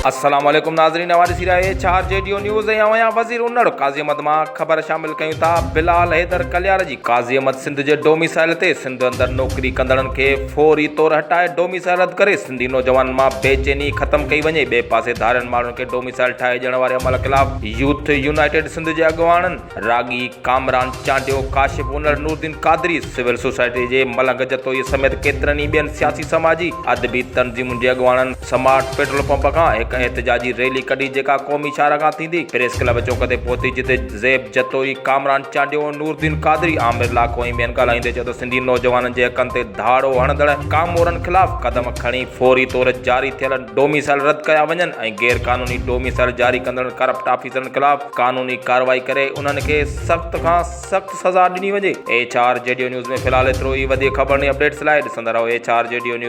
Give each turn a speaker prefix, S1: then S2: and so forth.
S1: السلام عليڪم ناظرين اوهان ڏسي رهيا آهيو H R G D O news ۽ آئون آهيان وزير انڙ قاضي احمد مان خبر شامل ڪيون ٿا بلال حيدر ڪليار جي قاضي احمد سنڌ جي ڊوميسائل تي سنڌ اندر نوڪري ڪندڙن کي فوري طور هٽائي ڊوميسائل رد ڪري سنڌي نوجوانن مان بيچيني ختم ڪئي وڃي ٻئي پاسي ڌارين ماڻهن کي ڊوميسائل ٺاهي ڏيڻ واري عمل خلاف يوٿ يونائيٽيڊ سنڌ جي اڳواڻن راڳي ڪامران چانڊيو، ڪاشف انڙ، نورالدين قادري، سول سوسائٽي جي ملنگ جتوئي سميت ڪيترن ئي ٻين سياسي سماجي، ادبي تنظيمن جي اڳواڻن سمارٽ پيٽرول پمپ کان هڪ احتجاجي ريلي ڪڍي جيڪا قومي شاهراهه کان ٿيندي پريس ڪلب چوڪ تي پهتي جتي زيب جتوئي، ڪامران چانڊيو، نورالدين قادري، عامر لاکو ۽ ٻين ڳالهائيندي چيو ته سنڌي نوجوانن جي حقن تي ڌاڙو هڻندڙ ڪامورن خلاف قدم کڻي فوري طور جاري ٿيل ڊوميسائل رد ڪيا وڃن ۽ غير قانوني ڊوميسائل جاري ڪندڙ ڪرپٽ آفيسرن خلاف قانوني ڪارروائي ڪري انهن کي سخت کان سخت سزا ڏني وڃي. H R G D O news ۾ في الحال ايترو ئي وڌيڪ خبرن ۽ اپڊيٽس لاء ڏسندا رهو H R G D O news.